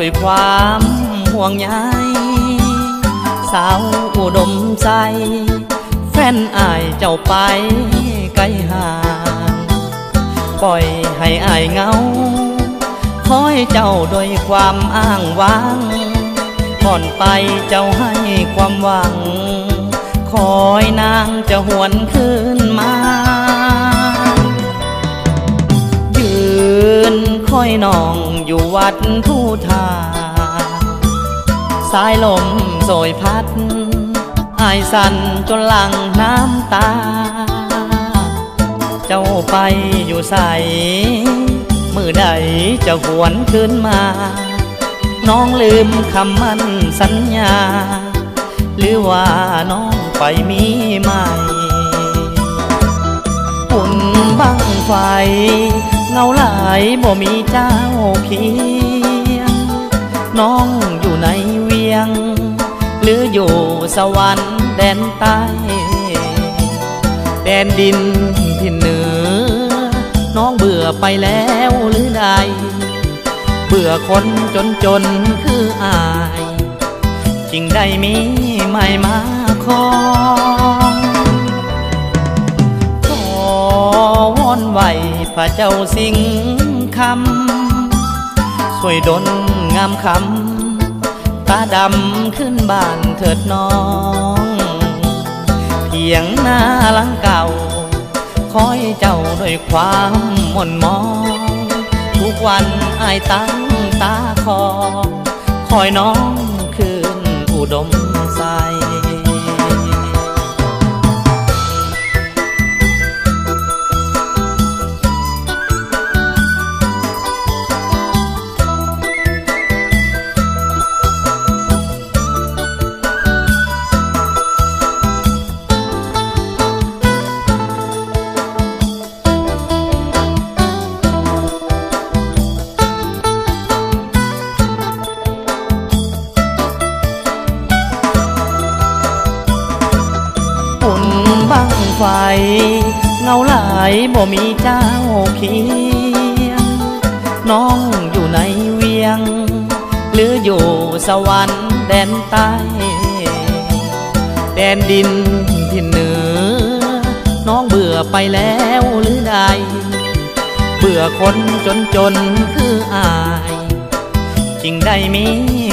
ດ້ວຍຄວາມຫ່ວງໃຍ ສາວອຸດົມໄຊ ແຟນອ້າຍເຈົ້າໄປໄກຫ່າງ ປ່ອຍໃຫ້ອ້າຍເຫງົາ ຄອຍເຈົ້າດ້ວຍຄວາມອ້າງຫວັງ ກ່ອນໄປເຈົ້າໃຫ້ຄວາມຫວັງ ຄອຍນາງຈະຫວນຄືນມາ ຢືນຄອຍນ້ອງຢູ່ວັດພູທາ ສາຍລົມໂຊຍພັດ ອ້າຍສັ່ນຈົນຫຼັ່ງນ້ຳຕາ ເຈົ້າໄປຢູ່ໃສ ມື້ໃດຈະຫວນຄືນມາ ນ້ອງລືມຄຳໝັ້ນສັນຍາ ຫຼືວ່ານ້ອງໄປມີໃໝ່? ບຸນບັ້ງໄຟເຫງົາຫຼາຍບໍ່ມີເຈົ້າຄຽງ ນ້ອງຢູ່ໃນວຽງ ຫຼືຢູ່ສະຫວັນແດນໃຕ້ ແດນດິນຖິ່ນເໜືອ ນ້ອງເບື່ອໄປແລ້ວຫຼືໃດ ເບື່ອຄົນຈົນໆຄືອ້າຍ ຈຶ່ງໄດ້ມີໃໝ່ມາຄອງ ຂໍວອນໄຫວ້ພະເຈົ້າສິງຄຳ ຊ່ວຍດົນງາມຄຳ ຕາດຳຄືນບ້ານເຖີດນ້ອງ ຖຽງນາຫຼັງເກົ່າ ຄອຍເຈົ້າດ້ວຍຄວາມໝົ່ນໝອງ ທຸກວັນອ້າຍຕັ້ງຕາຄອ ຄອຍນ້ອງຄືນອຸດົມໄຊ. ຝຸ່ນບັ້ງໄຟເຫງົາຫຼາຍບໍ່ມີເຈົ້າຄຽງ ນ້ອງຢູ່ໃນວຽງ ຫຼືຢູ່ສະຫວັນແດນໃຕ້ ແດນດິນຖິ່ນເໜືອ ນ້ອງເບື່ອໄປແລ້ວຫຼືໃດ ເບື່ອຄົນຈົນໆຄືອ້າຍ ຈຶ່ງໄດ້ມີ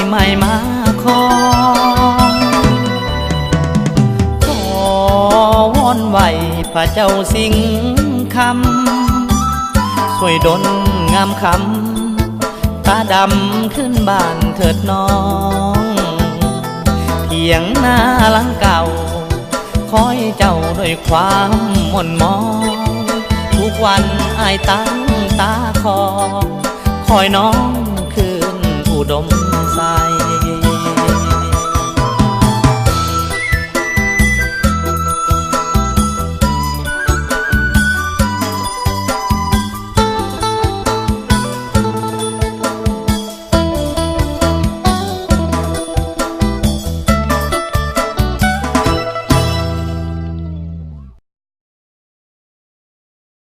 ໃໝ່ມາຄອງ ຂໍວອນໄຫວ້ພະເຈົ້າສິງຄຳ ຊ່ວຍດົນງາມຄຳ ຕາດຳຄືນບ້ານເຖີດນ້ອງ ຖຽງນາຫຼັງເກົ່າ ຄອຍເຈົ້າດ້ວຍຄວາມໝົ່ນໝອງ ທຸກວັນອ້າຍຕັ້ງຕາຄອ ຄອຍນ້ອງຄືນອຸດົມ